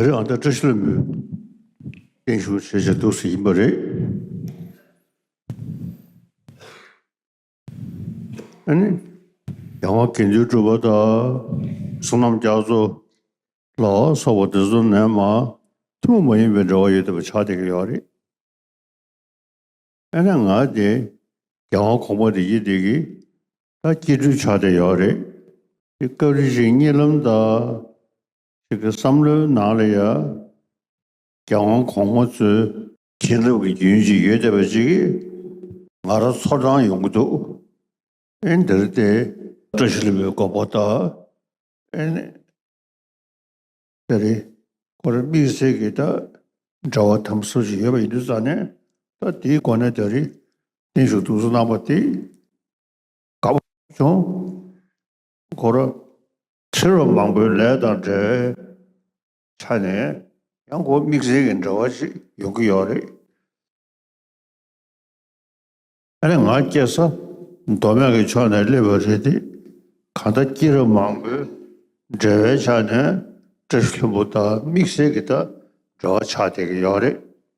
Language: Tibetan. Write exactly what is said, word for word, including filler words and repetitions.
དེ་རིང་ཨ་ད་བཀྲ་ཤིས་ལྷུན་པོའི་བརྟན་བཞུགས་བྱེད་བྱེད་འདུག་ཟེར་ཡིན་པ་རེད། ཨ་ནི་རྒྱལ་དབང་དགེ་འདུན་གྲུབ་པ་དང་བསོད་ནམས་རྒྱ་མཚོ་ལ་སོགས་པ་དེ་ཚོ་ནས་མར་ཐུན་མོང་མ་ཡིན་པའི་འབྲེལ་བ་ཡོད་བསྡད་པ་ཆགས་བསྡད་ཀྱི་ཡོད་རེད། ཨ་ནི་ང་དེ་རྒྱལ་དབང་གོང་མ་དེ་ཡིན་བསྡད་ཀྱི་ད་སྐྱེ་སྤྲུལ་ཆགས་བསྡད་ཡོད་རེད། དེ་སྐབས་རེ་ཞིག་གཉིད་ལམ་དང་ཞིག་གི་བསམ་བློའི་ནང་ལ་ཡ་རྒྱལ་དབང་གོང་མ་ཚོའི་བྱིན་རླབས་ཀྱི་རྒྱུན་ཅིག་ཡོད་བསྡད་པ་ཅིག་གིས་ང་རང་ཚོར་སྣང་ཡོང་གི་འདུག་ཨེ་འདིར་དེ་བཀྲ་ཤིས་ལྷུན་པོའི་དགོངས་པ་དང་ཨེ་ནི་དེ་རེད། ཁོ་རང་དམིགས་བསལ་གྱི་ད་འབྲེལ་བ་དམ་ཟབ་ཞིག་ཡོད་པ་ཡིན་དུས་ཙང་ནས་ད་དེའི་སྒོ་ནས་དེ་རེད། བརྟན་བཞུགས་འདུག་སེ་གནང་པ་དེ་དགའ་པོ་བྱུང་། ཁོ་རང་ཕྱི་རབས་མང་པོའི་ལས་དང་འབྲེལ་བའི་ཆ་ནས་ཡང་ཁོ་དམིགས་བསལ་གྱི་འབྲེལ་བ་ཞིག་ཡོང་གི་ཡོད་རེད། ཨ་ནི་ང་སྐྱེ་ས་མདོ་སྨད་ཀྱི་ཕྱོགས་ནས་སླེབས་པ་རེད་དེ། གང་ལྟར་སྐྱེས་རབས་མང་པོའི་འབྲེལ་བའི་ཆ་ནས་བཀྲ་ཤིས་ལྷུན་པོ་དང་དམིགས་བསལ་གྱི་ད་འབྲེལ་བ་ཆགས་བསྡད་ཀྱི་ཡོད་རེད།